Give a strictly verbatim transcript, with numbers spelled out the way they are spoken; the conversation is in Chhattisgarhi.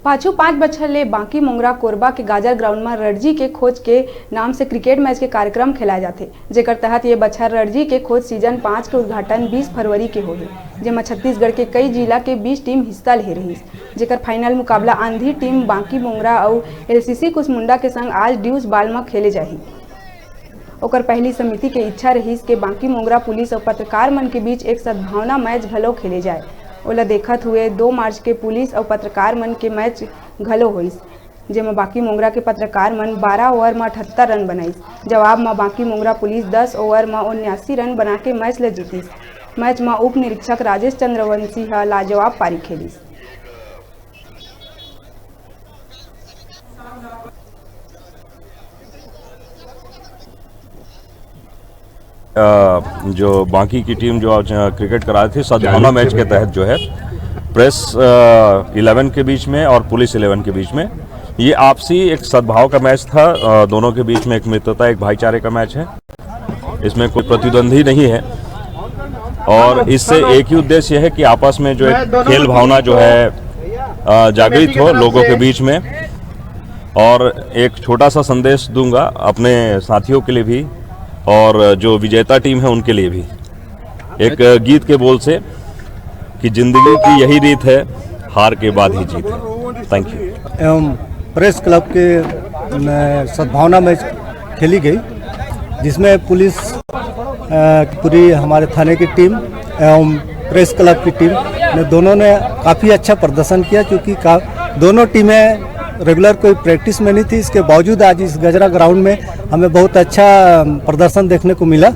पाछू पाँच बछर ले बांकी मोंगरा कोरबा के गाजर ग्राउंड म रणजी के खोज के नाम से क्रिकेट मैच के कार्यक्रम खेलाए जाथे, जेकर तहत ये बछर रणजी के खोज सीजन पाँच के उद्घाटन बीस फरवरी के होही, जेमा छत्तीसगढ़ के कई जिला के बीस टीम हिस्सा ले रहिस, जेकर फाइनल मुकाबला आंधी टीम बांकी मोंगरा अउ एलसीसी कुसमुंडा के संग आज ड्यूस बाल म खेले जाही। ओकर पहली समिति के इच्छा रहिस के बांकी मोंगरा पुलिस अउ पत्रकार मन के बीच एक सद्भावना मैच घलो खेले जाए। ओला देखत हुए दो मार्च के पुलिस अउ पत्रकार मन के मैच घलो होइस, जेमा बांकी मोंगरा के पत्रकार मन बारह ओवर म अठहत्तर रन बनाइस। जवाब म बांकी मोंगरा पुलिस दस ओवर म उन्यासी रन बना के मैच ल जीतिस। मैच म उप निरीक्षक राजेश चंद्रवंशी ह लाजवाब पारी खेलिस। अ, जो बांकी की टीम जो आज, अ, क्रिकेट करा रही थी, सद्भावना मैच के तहत जो है, प्रेस, अ, इलेवन के बीच में और पुलिस इलेवन के बीच में ये आपसी एक सद्भाव का मैच था। अ, दोनों के बीच में एक मित्रता, एक भाईचारे का मैच है, इसमें कोई प्रतिद्वंदी नहीं है। और इससे एक ही उद्देश्य है कि आपस में जो एक खेल भावना जो है, अ, जागृत हो लोगों के बीच में। और एक छोटा सा संदेश दूंगा अपने साथियों के लिए भी और जो विजेता टीम है उनके लिए भी, एक गीत के बोल से कि जिंदगी की यही रीत है, हार के बाद ही जीत है। Thank you. एवं प्रेस क्लब के, अ, सद्भावना मैच खेली गई, जिसमें पुलिस, अ, पूरी हमारे थाने की टीम एवं प्रेस क्लब की टीम ने, दोनों ने काफ़ी अच्छा प्रदर्शन किया, क्योंकि का, दोनों टीमें रेगुलर कोई प्रैक्टिस में नहीं थी। इसके बावजूद आज इस गजरा ग्राउंड में हमें बहुत अच्छा प्रदर्शन देखने को मिला।